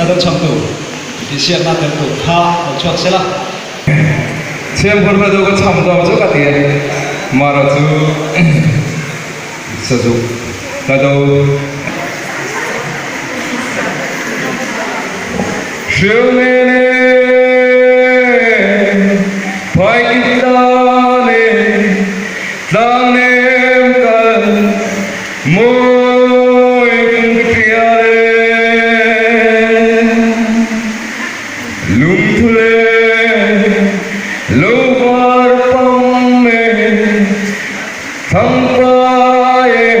Hla do chham tur intihsiakna tel tur kha lo chhuak se la. Chhianghur hla do ka chham dawn chu ka ti a, Mara chu Sazuk hla do. Hrilmene Phaikitlane Tlangnem kal mawi kung ka hria le. Lungthu le lo var pam e thangpai e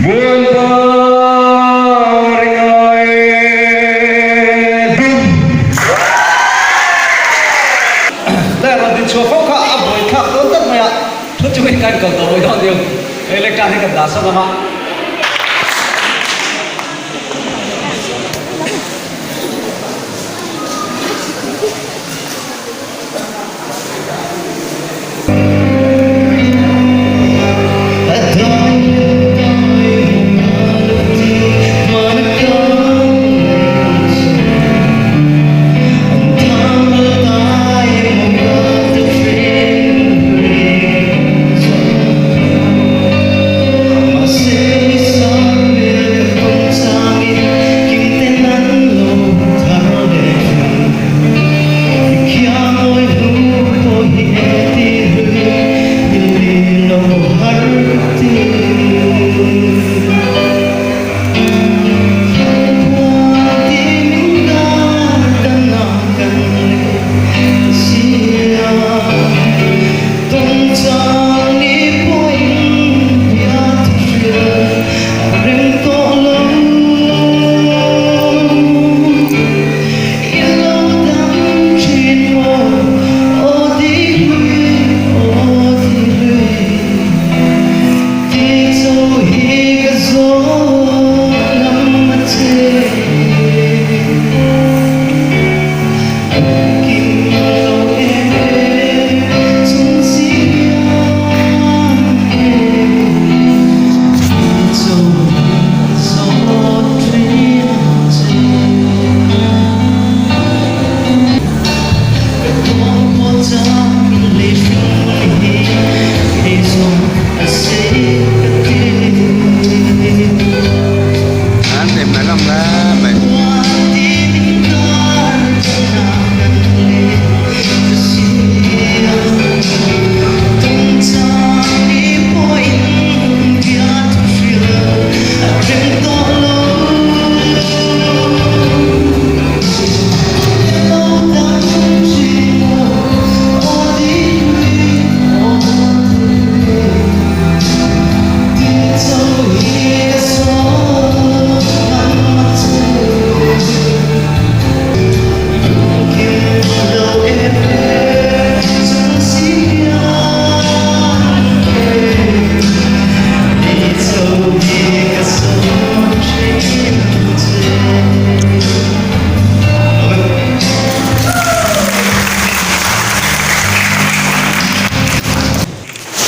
buan par i ngai e dum. Le rawn din chhuah fo kha a buai thlak dawn tlat mai a, thu chu hei kan kal tawh mai dawn aniu, hei lecture hi kan dah sawn ang a.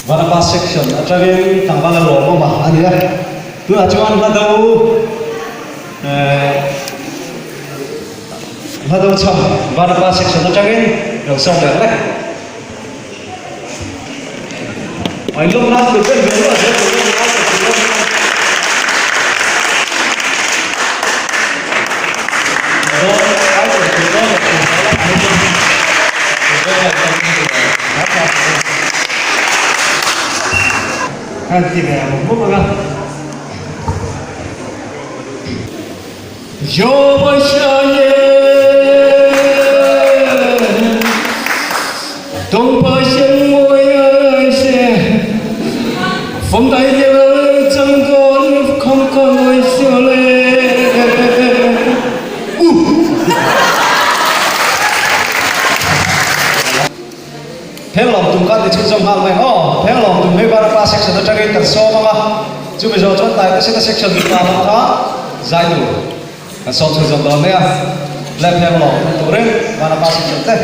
Vanapa section atangin tlangval a lawm awm a a ni a, tunah chuan hla do eh hla do chham Vanapa section atangin lo sawm leh hlek. Ai lawm nan tur ber ber a zel tur ber lai tur ber. Kan ti ve ang bawk ang a. Phenglawm tum kha ti chhunzawm nghal mai aw. Phenglawm tum hei Barapa section atangin kan sawm ang a, chumi zawh chuan Taite Sena section mipa ho kha zai tur kan sawm chhunzawm dawn mai a. Le phenglawm tum turin Barapa section te.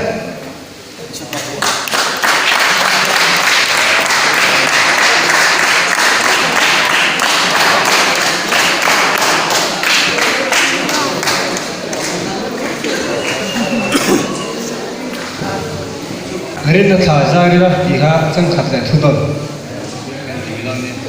Rinna thla zai rila tih kha changkhat leh thu dawn kan ti dawn nia.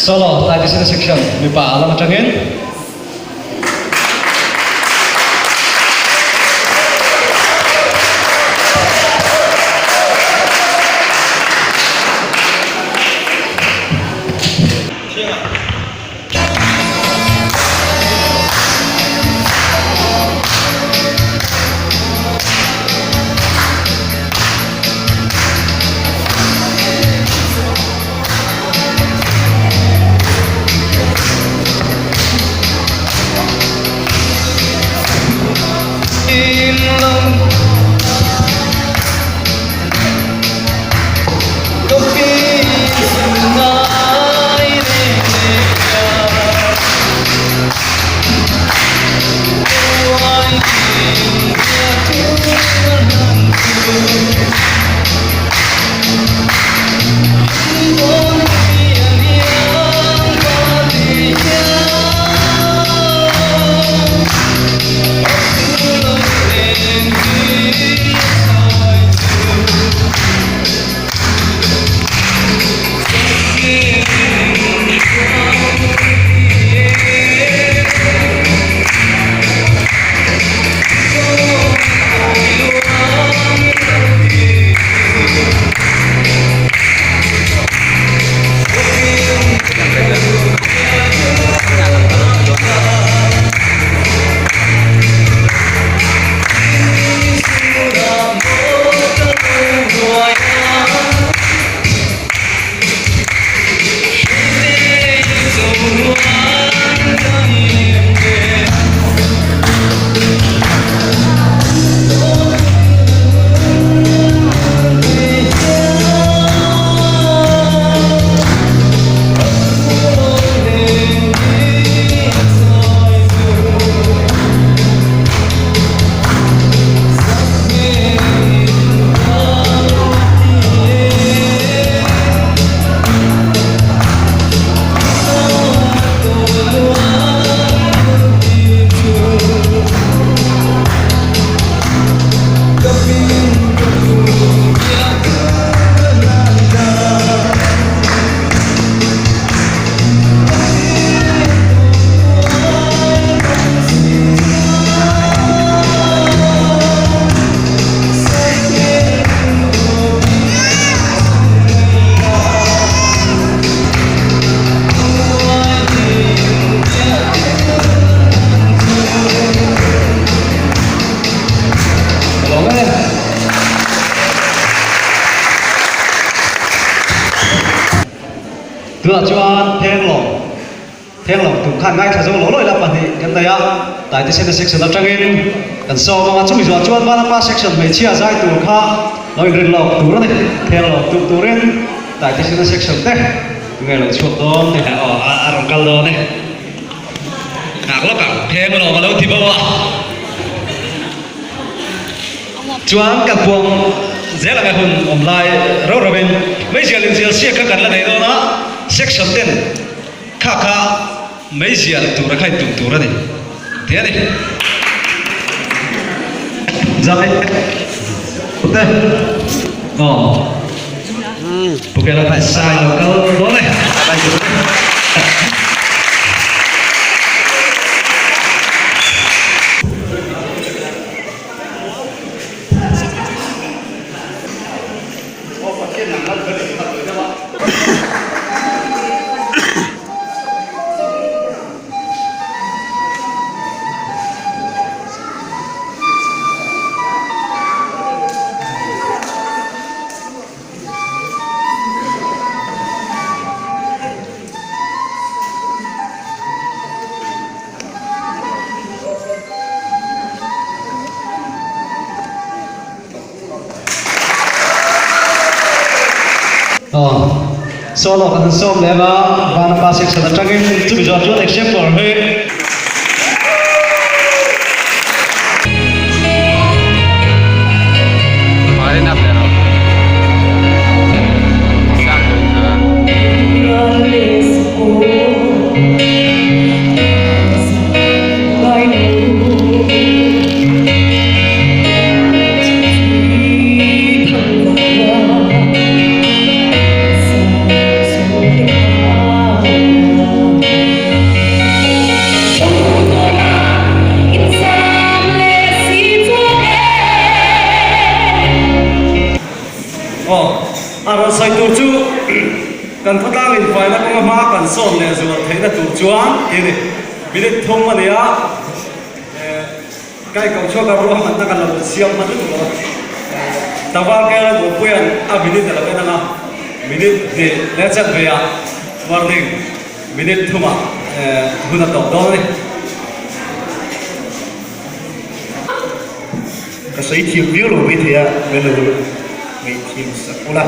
Solo, Taitesena Section, mipa lam atangin. Tunah chuan Phenglawng Phenglawng tum khan ngaithla zo lo lawih la pahnih kan nei a, Taitesena section atangin kan sawm ang a, chumi zawh chuan Vanapa section hmeichhia zai tur kha lo inrin lawk tur a ni. Phenglawng tum turin Taitesena section te tunge lo chhuak dawn ni? Aw a rawn kal dawn e. Nghak lawk ang, Phenglawng a lo ti bo a. Chuan kan puang zel ang e hun awm lai rau rau in meizial inzial siak kha kan la nei dawn a, section ten kha kha meizial tur a kha in tum tur a ni tih a ni. Zai te aw Pukela sai lo kal dawn e. Aw, solo kan han sawm leh anga Vanapa section atangin chumi zawh chuan example hi. Aw, a rawn sawi tur chu kan khawtlang infaina kawnga hma kan sawn leh zual theihna tur chuan tih a ni. Minute thum a ni a, Kai ko chhuak a ruahmanna kan lo siam hman lutuk lo a. Tlangval Kela Buapuia'n a minute a lo en ang a, minute hnih leh chanve ah warning minute thumah hun a tawp dawn a ni. Ka sawi thiam viau lo maithei a, min lo ngaihthiam sak ula.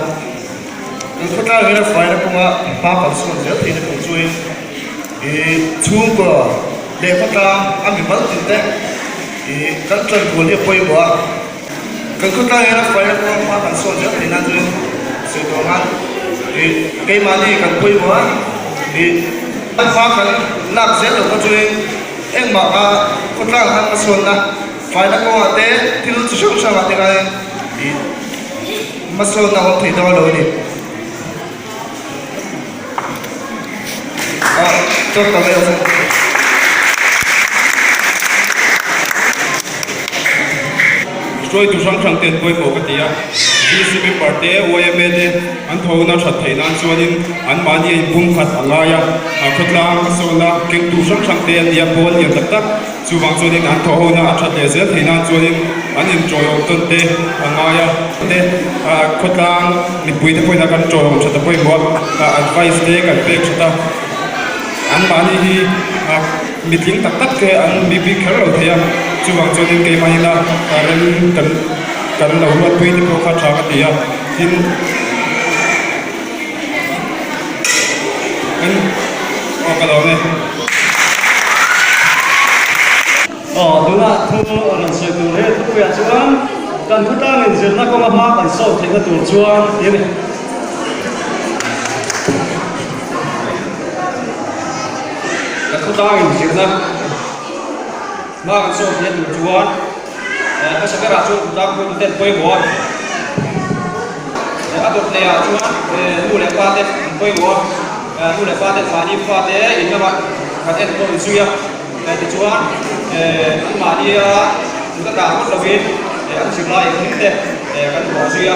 Kan khawtlang hian a faina kawnga hma kan sawn zel theihna tur chuin ih chhungkaw leh khawtlang a mi mal tin te ih kan tlankual hi a pawimawh a. Kan khawtlang hian a faina kawnga hma kan sawn zel theihna chuin sawi tawh ang a, ih keimahni kan pawimawh a, ih hma kan lak zel loh kha chuin engmah kha khawtlang khan a sawnna faina kawngah te thil chi hrang hrangah te khain ih Hmasawnna awm thei dawn lo a ni. Ah, chawt ta mai awm. Hruaitu hrang hrang ten pawimawh ka ti a, VC member te, yma te an thawhna that theih nan chuanin anmahni a inpumkhat a ngai a, khawtlang hmasawnna kengtu hrang hrang te an ni a, pawl lian tak tak. Chuvang chuanin an thawhhona a that leh zel theih nan chuanin an inṭawiawm tawn te a ngai a. Te khawtlang mipui te pawhin a kan ṭawiawm that a pawimawh a, advice te kan pek that a. Anmahni hi mitling tak tak te an mi bik kher lo thei a, chuvang chuanin keimahina rem kan kan lo ruatpui te pawh kha tha ka ti a, tin Kan aw ka lawm e. Aw tunah thu a rawn sawi tur he thupuiah chuan kan khawtlang inzirna kawnga hma kan sawn theihna tur chuan ti a ni. Kan khawtlang inzirna hma kan sawn theihna tur chuan hmasa berah chuan khawtlang hruaituten pawimawh a. A dawt leh ah chuan nu leh pa te an pawimawh a, nu leh pa ten mahni fa te in lamah kan enkawl zui a, tichuan anmahni a kut a dah ngawt lovin an zirlai eng hlim te kan ruah zui a,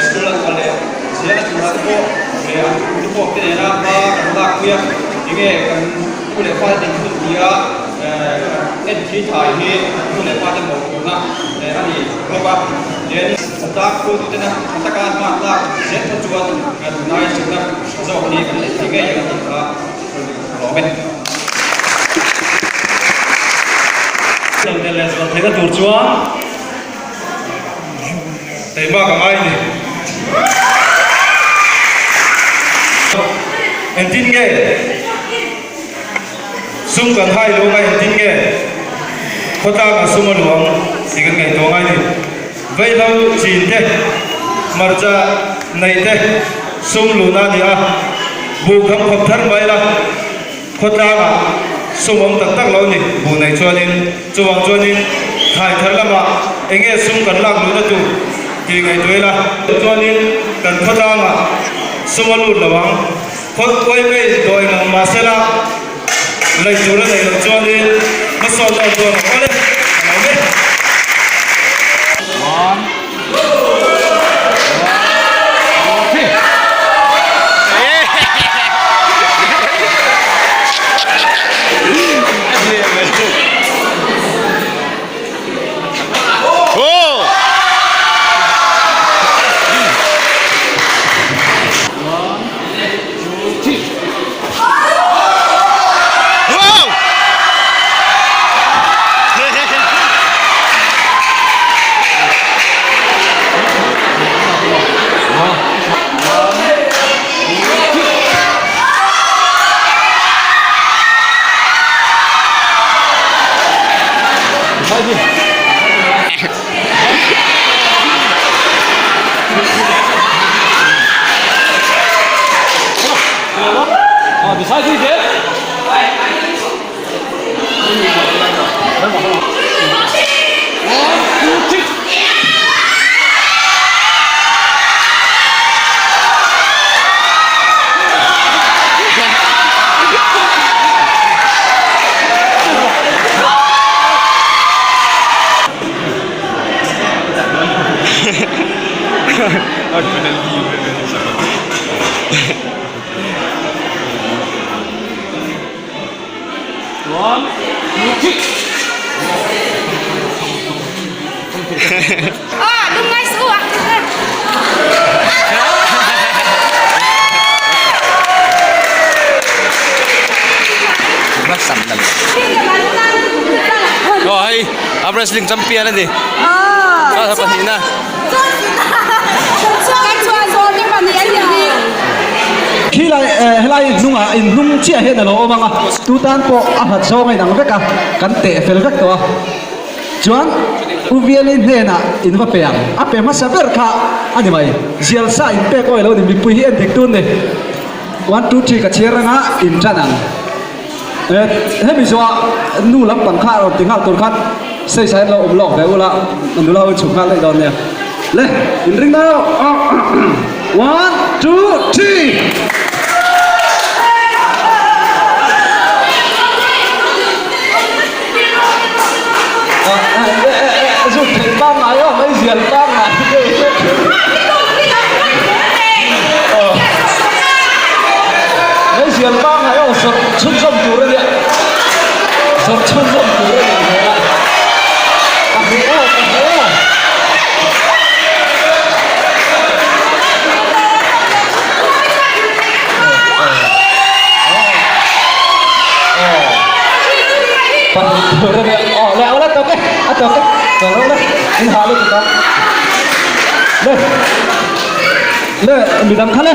school an kal leh zel a turah te pawh an thu pawh te nena hma kan lak pui a, enge kan nu leh pa te tih thun ti a en thi thai hi nu leh pa te mawhphurhna a ni bawk a. Chak hruaitutena tha taka an hman tlak zel phawt chuan tunlai zirna tha zawk hi kan neih thei ngei ang tih kha ka lawm e. Lo tel leh zual theihna tur chuan Keimah ka ngai ni. Engtin nge sum kan hai luang a engtin nge khawtlangah sum a luang tih kan ngaihtuah ngai ni. Vaihlo chin te, hmarcha neih te sum luhna a ni a, buh kham khawp thar mai la, khawtlangah sum awm tak tak lo ni buh neih chuanin, chuvang chuanin thlai thar lamah eng nge sum kan lak luhna tur tih ngaihtuah ila, chuanin kan khawtlangah sum a lut lo ang, khaw uai mai dawi ngang mahsela laih tur a neih loh chuanin hmasawn dawn dawn ang awle a lo mek. Aw hei a wrestling champion a ni a pahnihna. Khilai helai hnungah in hnung chiah hian a lo awm ang a tu tan pawh a hlat zawng a inang vek a kan teh fel vek tawh a chuan U Viali hnenah in va pe ang a pe hmasa ber kha a ni mai zial sa in pek awi lo ni mipui hi en dik tun ni one two three ka chhiar anga in tan ang. Hemi zawhah nu lampang kha a rawn ti nghal tur khan sawi lo awm lawk ve ula nula ho in chhuk nghal daih dawn nia. Le in ring dawn rawh one two three. Zut theih pangngai aw mai zial pangngai. Meizial pangngai aw zawrh chhunzawm tur a nia, zawrh chhunzawm tur a nih hmel a, ka hmu aw, ka hmu aw. Pahnih tur a nia, aw le aw le tawk e, a tawk e, tawk rawh le, in hah lutuk a, le. Le midang kha le.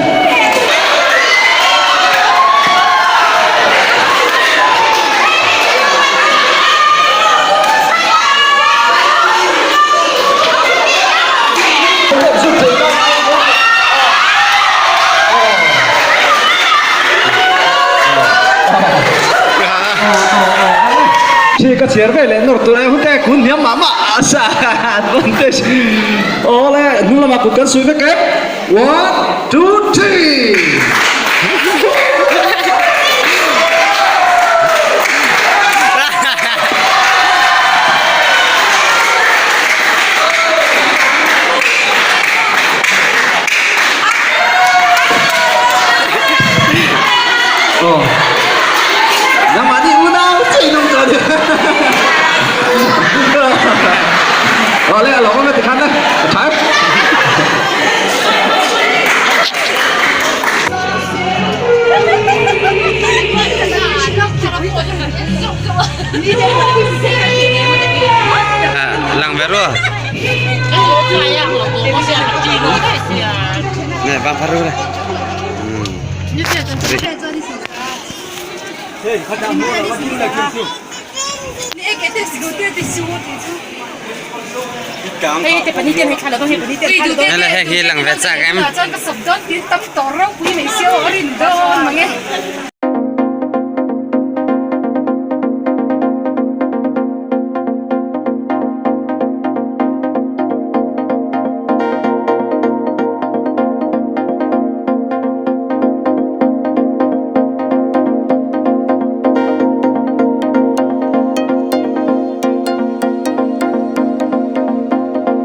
Khi ka chhiar ve leh nawr tur e hunte kun hniam mah mah a sa advantage. Awle, hnung lamah kut kan suih vek e. One, two, three! Aw, nangmah nih unau che in awm tawh a ni. Awle a lawm awm e tikhan e, a tha e. Lang ve ru. Nè, vang phát ru này. Hela hei hi lang ve chak em.